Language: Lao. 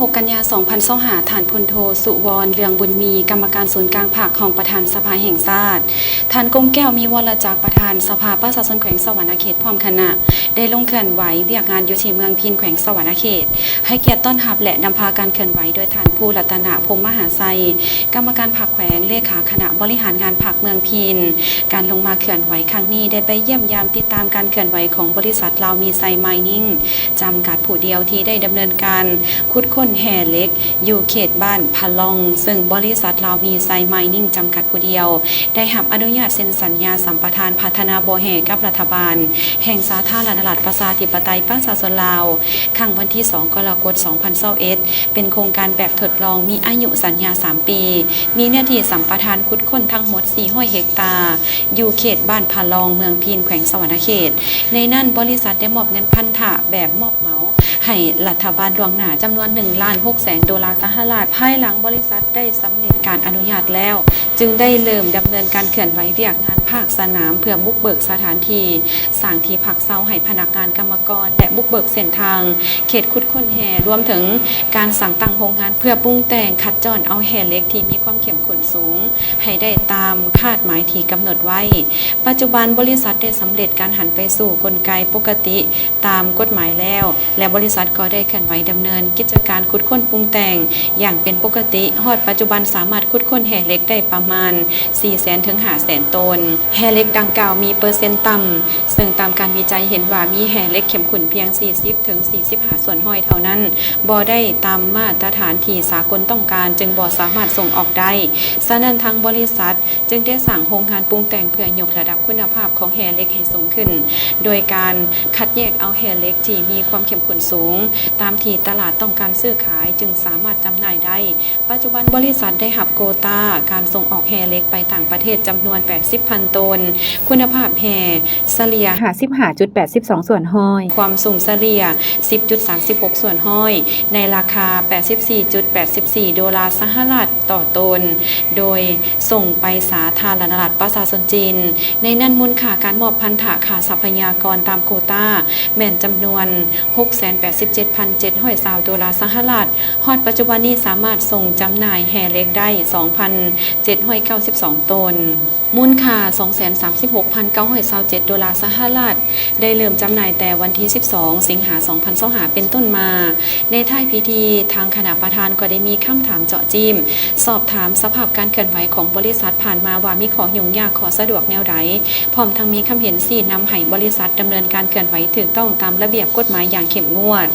ຫົກ ກັນຍາ ສອງພັນຊາວຫ້າ, ທ່ານ ພົນໂທ ສຸວອນ ເລືອງບຸນມີ, ກຳມະການສູນກາງພັກ, ຮອງປະທານສະພາແຫ່ງຊາດ, ທ່ານ ກົມແກ້ວ ມີວໍລະຈັກ, ປະທານສະພາປະຊາຊົນແຂວງສະຫວັນນະເຂດ ພ້ອມຄະນະ ໄດ້ລົງເຄື່ອນໄຫວວຽກງານຢູ່ທີ່ເມືອງພີນ ແຂວງສະຫວັນນະເຂດ, ໃຫ້ກຽດຕ້ອນຮັບ ແລະ ນຳພາການເຄື່ອນໄຫວໂດຍທ່ານ ພູລັດຕະນະ ພົມມະຫາໄຊ, ກຳມະການພັກແຂວງ, ເລຂາຄະນະບໍລິຫານງານພັກເມືອງພີນ. ການລົງມາເຄື່ອນໄຫວຄັ້ງນີ້ ໄດ້ໄປຢ້ຽມຢາມຕິດຕາມການເຄື່ອນໄຫວຂອງບໍລິສັດ ລາວມີໄຊມາຍນິງ ຈຳກັດຜູ້ດຽວ ທີ່ໄດ້ດຳເນີນການຂຸດຄົ້ນແຮ່ເຫຼັກຢູ່ເຂດບ້ານພະລ່ອງ, ເຊິ່ງບໍລິສັດ ລາວມີໄຊມາຍນິງ ຈຳກັດຜູ້ດຽວ ໄດ້ຮັບອະນຸຍາດເຊັນສັນຍາສຳປະທານພັດທະນາບໍ່ແຮ່ກັບລັດຖະບານແຫ່ງສາທາລະນະລັດ ປະຊາທິປະໄຕ ປະຊາຊົນລາວ ຄັ້ງວັນທີ ສອງ ກໍລະກົດ ສອງພັນຊາວເອັດ ເປັນໂຄງການແບບທົດລອງ ມີອາຍຸສັນຍາສາມປີ, ມີເນື້ອທີ່ສຳປະທານຂຸດຄົ້ນທັງໝົດ ສີ່ຮ້ອຍ ເຮັກຕາ, ຢູ່ເຂດບ້ານພະລ່ອງ ເມືອງພີນ ແຂວງສະຫວັນນະເຂດ. ໃນນັ້ນ, ບໍລິສັດໄດ້ມອບເງິນພັນທະແບບມອບເໝົາໃຫ້ລັດຖະບານລ່ວງໜ້າຈຳນວນ ໜຶ່ງລ້ານຫົກແສນໂດລາສະຫະລັດ. ພາຍຫຼັງບໍລິສັດໄດ້ສຳເລັດການອະນຸຍາດແລ້ວ, ຈຶ່ງໄດ້ເລີ່ມດຳເນີນການເຄື່ອນໄຫວວຽກງານພາກສະໜາມ ເພື່ອບຸກເບີກສະຖານທີ່, ສ້າງທີ່ພັກເຊົາໃຫ້ພະນັກງານ, ກຳມະກອນ ແລະ ບຸກເບີກເສັ້ນທາງເຂດຂຸດຄົ້ນແຮ່, ລວມເຖິງການສ້າງຕັ້ງໂຮງງານເພື່ອປຸງແຕ່ງ, ຄັດຈ້ອນເອົາແຮ່ເຫຼັກທີ່ມີຄວາມເຂັ້ມຂຸ້ນສູງໃຫ້ໄດ້ຕາມຄາດໝາຍທີ່ກຳນົດໄວ້. ປັດຈຸບັນ, ບໍລິສັດໄດ້ສຳເລັດການຫັນໄປສູ່ກົນໄກປົກກະຕິຕາມກົດໝາຍແລ້ວ ແລະ ບໍລິສັດກໍໄດ້ເຄື່ອນໄຫວດຳເນີນກິດຈະການຂຸດຄົ້ນປຸງແຕ່ງຢ່າງເປັນປົກກະຕິ. ຮອດປັດຈຸບັນສາມາດຂຸດຄົ້ນແຮ່ເຫຼັກໄດ້ປະມານ ສີ່ແສນ ເຖິງ ຫ້າແສນໂຕນ. ແຮ່ເຫຼັກດັ່ງກ່າວມີເປີເຊັນຕ່ຳ, ເຊິ່ງຕາມການວິໄຈເຫັນວ່າມີແຮ່ເຫຼັກເຂັ້ມຂຸ້ນພຽງ ສີ່ສິບ ເຖິງ ສີ່ສິບຫ້າສ່ວນຮ້ອຍເທົ່ານັ້ນ, ບໍ່ໄດ້ຕາມມາດຕະຖານທີ່ສາກົນຕ້ອງການ, ຈຶ່ງບໍ່ສາມາດສົ່ງອອກໄດ້. ສະນັ້ນ, ທາງບໍລິສັດຈຶ່ງໄດ້ສ້າງໂຮງງານປຸງແຕ່ງເພື່ອຍົກລະດັບຄຸນນະພາບຂອງແຮ່ເຫຼັກໃຫ້ສູງຂຶ້ນ, ໂດຍການຄັດແຍກເອົາແຮ່ເຫຼັກທີ່ມີຄວາມເຂັ້ມຂຸ້ນສູງ ຕາມທີ່ຕະຫຼາດຕ້ອງການຊື້ຂາຍ, ຈຶ່ງສາມາດຈຳໜ່າຍໄດ້. ປັດຈຸບັນບໍລິສັດໄດ້ຮັບໂກຕາການສົ່ງອອກແຮ່ເຫຼັກໄປຕ່າງປະເທດຈຳນວນ ແປດສິບພັນໂຕນ, ຄຸນນະພາບແຮ່ສະເລ່ຍ ຫ້າສິບຫ້າຈຸດແປດສິບສອງສ່ວນຮ້ອຍ, ຄວາມສູງສະເລ່ຍ ສິບຈຸດສາມສິບຫົກສ່ວນຮ້ອຍ, ໃນລາຄາ ແປດສິບສີ່ຈຸດແປດສິບສີ່ໂດລາສະຫະລັດຕໍ່ໂຕນ, ໂດຍສົ່ງໄປສາທາລະນະລັດປະຊາຊົນຈີນ. ໃນນັ້ນ, ມູນຄ່າການມອບພັນທະຄ່າຊັບພະຍາກອນຕາມໂກຕາແມ່ນຈຳນວນ ຫົກແສນແປດສິບເຈັດພັນເຈັດຮ້ອຍຊາວໂດລາສະຫະລັດ. ຮອດປັດຈຸບັນນີ້ສາມາດສົ່ງຈຳໜ່າຍແຮ່ເຫຼັກໄດ້ ສອງພັນເຈັດຮ້ອຍເກົ້າສິບສອງໂຕນ, ມູນຄ່າ ສອງແສນສາມສິບຫົກພັນເກົ້າຮ້ອຍຊາວເຈັດໂດລາສະຫະລັດ, ໄດ້ເລີ່ມຈຳໜ່າຍແຕ່ວັນທີ ສິບສອງ ສິງຫາ ສອງພັນຊາວຫ້າ ເປັນຕົ້ນມາ. ໃນທ້າຍພິທີ, ທາງຄະນະປະທານກໍໄດ້ມີຄຳຖາມເຈາະຈີ້ມ, ສອບຖາມສະພາບການເຄື່ອນໄຫວຂອງບໍລິສັດຜ່ານມາວ່າມີຂໍ້ຫຍຸ້ງຍາກ, ຂໍ້ສະດວກແນວໃດ, ພ້ອມທັງມີຄຳເຫັນຊີ້ນຳໃຫ້ບໍລິສັດດຳເນີນການເຄື່ອນໄຫວຖືກຕ້ອງຕາມລະບຽບກົດໝາຍຢ່າງເຂັ້ມງວດ.